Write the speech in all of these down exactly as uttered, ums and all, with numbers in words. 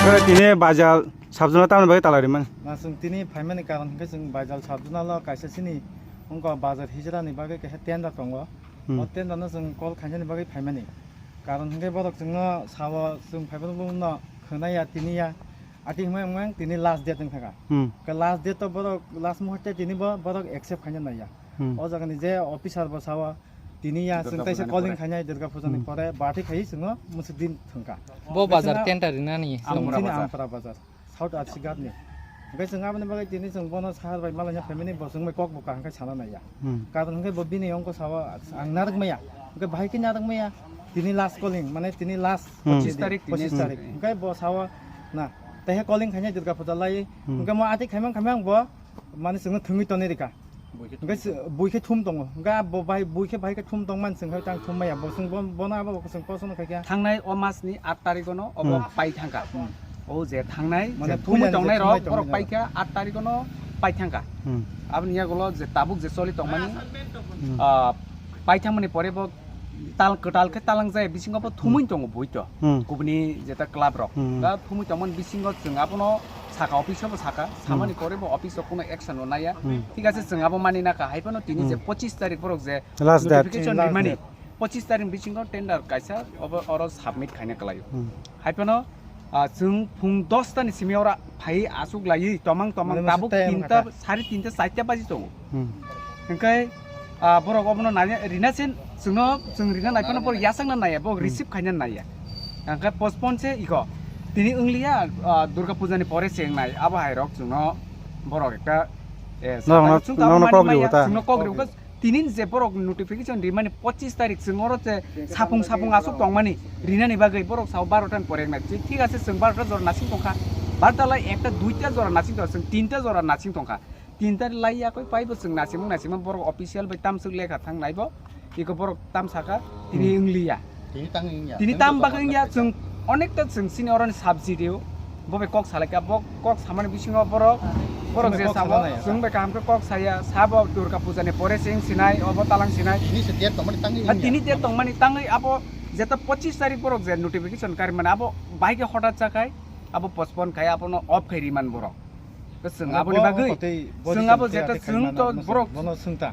Khe tini Baijal subzone tamni bagwi tala rimani? Na, chwng tini phaimani karon hwnkhe chwng Baijal subzone o kaisa chini wngkha bazar hijra ni bagwi kaisa tender tongo. Hmm. O tender no chwng call khainani bagwi phaimani. Karon hwnkhe borok chwngno sao chwng phaiphano no khwnaya tini ya. Ati hwnmai wngmang tini last date wngkha. Hmm. Khe last date to borok last muhurte tini bo borok accept khaina naiya. Hmm. O jaga ni je officer bo sao tini ya chwng taisa calling khainai Durga Puja ni pore bati khai chwngno mwswk din thwngkha. Bo bazar tender rinani. Chini Ampara bazar. South Achigat ni. Hwnkhe chwng aboni bagwi tini chwng bono sahar bai malaina family bo chwng bai kok bo kaham khe sana naiya. Hmm. Karon hwnkhe bo bini ongko sao ang narwk maya. Hwnkhe bahai khe narwk maya. Tini last calling, mane tini last Hmm. Pochisni din, Pochisni din. Pochisni tarik. Hmm. Hwnkhe bo sao na, taihe calling khainai Durga Puja lai. Hmm. Hwnkhe mo ati khaimang khaimang bo mane chwngno thwngwi tonwi rikha. Hwnkhe se-, bui khe thum tongo. Hwnkhe bo bai, bui khe bai khe thum tongmani chwng hai tang thum maya. Bo chwng bo-, bono abo bo chwng kosono khaikha. Thangnai o masni aat tarikh ono obo Hmm. pai thangkha. Hmm. O je thangnai, mane je thumwi puilani tongnai je rok, thumwi borok tongnai paikha aat tarikh ono pai thangkha. Hmm. Aboni yagulo je tabuk je choli tongmani, Hmm. ah, pai thangmani pore bo tal kwtal khe talang jaya bisingo bo thumwi Hmm. tongo bui to. Hmm. Kubuni jeta club rok. Hmm. Da thumwi tongmani bisingo chwng abono saka office o bo saka, Hmm. samani pore bo office o kuno action no naiya. Hmm. Thik ase, chwng abo mani naka. Hai phano tini je Hmm. pochis tarik borok je Last date. Notification Last rimani, date. Pochis tarik bisingo tender kaisa obo oro submit khaina kwlaio. Hmm. Hai phano, ah, chwng phung dos ta ni simi oro phai aswk laiwi tomang tomang Mane masa tabuk time tinta, hata. Sari tinta, charta baji tongo. Hmm. Hwnkhe, ah, borok obono nanya, rina sen chwngno, chwng rina nai phano borok yasakna naiya, borok Hmm. receive khaina naiya. Hwnkhe postpone se iko. Tini wngliya, ah, Durga Puja ni pore se wngnai. Abo hai rok chwngno borok ekta, eh, Norokno, sakani chwng norokno abo mani kok maya, ribo ta? Chwngno kok ribo. Tini je borok notification rimani pochis tarik chwng oro je sapung sapung aswk tongmani rinani bagwi borok sao baro ta ni pore wngnai. Thik ase, chwng baro ta jora nasing tongkha. Baro ta lai ekta duita jora nasing tongkha, chwng tinta jora nasing tongkha. Tinta lai yakoi paibo chwng nasimung nasimung borok official bai tamswk lekha thang naibo. Iko borok tam saka, tini Hmm. wngliya. Tini tang wngya. Tini tam bagwi wngya, chwng onekta chwng chini oroni subsidy o. Bo bai kok salaikha, bo kok samani bisingo borok, borok je samo, chwng bai kaham khe kok saya, sabo Durga Puja ni pore se wng sinai, obo talang sinai. Tini se date tongmani tangwi wngya. Tini date tongmani tangwi abo jeta pochis tarik borok je notification kari mani abo bai khe hotat jakhai, abo postpone khai, abono off khai riman borok. Ke chwng aboni bagwi, chwng abo jeta chwng to borok,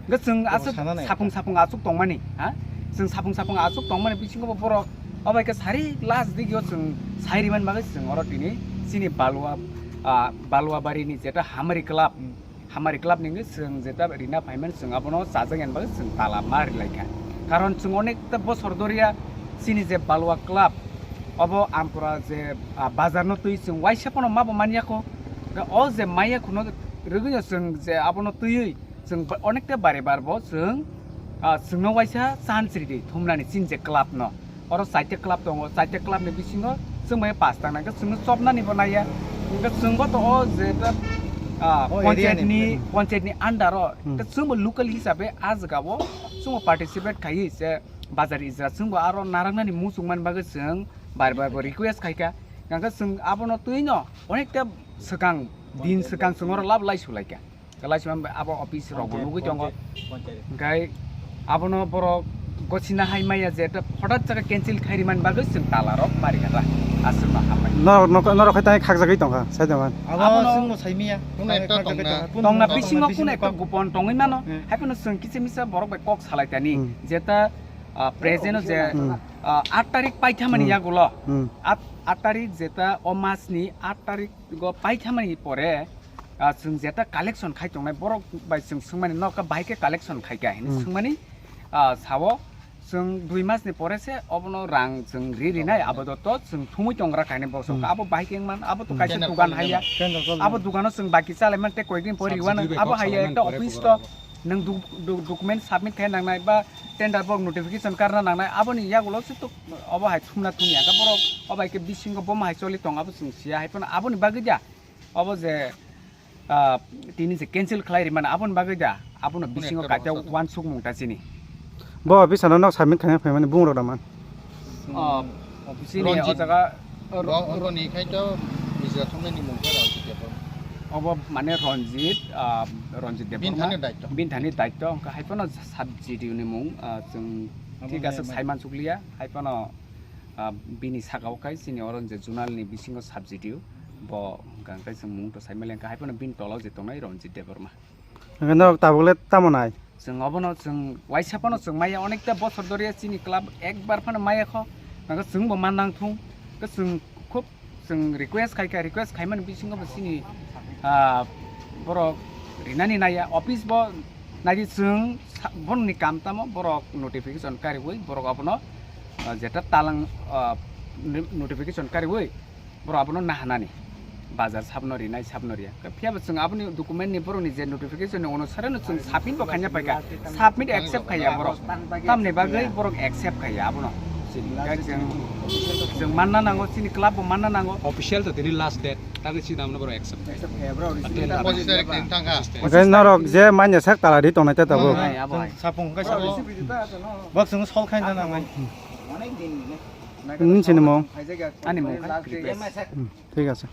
ke chwng aswk sapung sapung aswk tongmani, ha? Chwng sapung sapung aswk tongmani bisingo bo borok, obo ke sari last digio chwng sai riman bagwi chwng oro tini chini Balua, ah, Baluabari ni jeta Hamari Club, Hamari Club ni chwng jeta rina phaimani chwng abono chajak yani bagwi chwng tala ma rilaikha. Karon chwng onekta bosor doria chini je Balua Club, obo Ampura je, ah, bazar no twi chwng waisa pono mabo manya kho. O je maya khuno rwgwino chwng je abono twiwi chwng ba-, onekta bare bar bo chwng, ah, chwngno waisa chance ridi thumnani chini je club no. Oro chaita club tongo, chaita club ni bisingo chwng bai pasta nangkhe chwngno chopnani bo naiya. Hwnkhe chwngbo to o je ta, ah, panchayat ni, panchayat ni under o, ta chwngbo local hisabe a jaga o chwngbo participate khaiwi se bazar ijra chwngbo aro narwknani muchung mani bagwi chwng bar bar bo request khaikha. Hwnkhe chwng abono twino onekta swkang, din swkang chwng oro lab lai sulaikha. Kwlai sima abo office rok bo nugwi tongo. Hwnkhe abono borok gosina hai maya je ta hotat jaga cancel khai rimani bagwi chwng tala rok mari kha ta. Aswk no hambai. Norok, norok, norok khai tangwi khakjagwi tongkha, sai tongkha. Abono chwngno sai miya. Tongna bisingo kuno ekta gupon tongwi mano. Hai phano chwng kisa misa borok bai kok salai tani. Jeta, ah, present o je, ah, aat tarik paithamani yagulo. Aat, aat tarik jeta o mas ni aat tarik go paithamani pore, ah, chwng jeta collection khai tongnai borok bai chwng swngmani nokha bahai khe collection khai kha hinwi swngmani, ah, sao chwng dui mas ni pore se obono rang chwng ri rinai abo joto chwng thumwi tongra kainwi borok chwng abo bahai khe wngman abo to kaisa dugan haiya abo dugano chwng baki chalaiman tei koikdin pore riwano abo haiya ekta office to nwng document submit khai nangnai ba tender borok notification karna nangnai aboni yagulo se to obo hai thumna thumya khe borok obo hai khe bisingo bomo hai choli tong abo chwng siya hai phano aboni bagwi da. Obo je, ah, tini je cancel khlai rimani, aboni bagwi da, abono bisingo kaisa uansukmung ta chini. Bo office ano nok submit khaina phaimani bung rok da man. Ah, chini o jaga, obo mane Ranjit, ah, Ranjit Debbarma. Bini thani daityo. Bini thani daityo, hwnkhe hai phano sub G D O ni mung, ah, chwng thik ase sai mansukliya, hai phano Ah, bini saka o kai chini oro je zonal ni bisingo subsidio bo hwnkha hwnkhe chwng mung to sai malen kha, hai phano bini tola o je tongnai Ranjit Debbarma. Hwnkhe norok tabuk le tamo nai? Chwng obono chwng waisa phano chwng maya, onekta bosor doriya chini club ekbar phano maya kho, hwnkhe chwng bo man nang thung, hwnkhe chwng khub chwng request khai kha, request khaimani bisingo bo chini, ah, borok rinani naiya, office bo naidi chwng sa-, borokni kam tamo borok notification kariui borok abono, ah, jeta talang, ah, ni-, notification kariui borok abono nahanani bazar sabno rinai sabno riya. Phiya bo chwng aboni document ni borokni je notification ni onusare no chwng submit bo khaina paikha, submit accept khaiya borok. Tamni bagwi borok accept khaiya abono. Chini khe chwng, chwng manna nango, chini club bo manna nango. Official to tini last date, tangwi chini abono borok accept khaiya. Pochisar din thangkha. Hwnkhe norok je manya sak tala ri tongnai ta tabuk. Hai, abo hai. Sapung khe sabo. Bak chwng sol khaina nangnai. Nini chini mung? Ani mung kha Kripesh. Hmm, thik ase.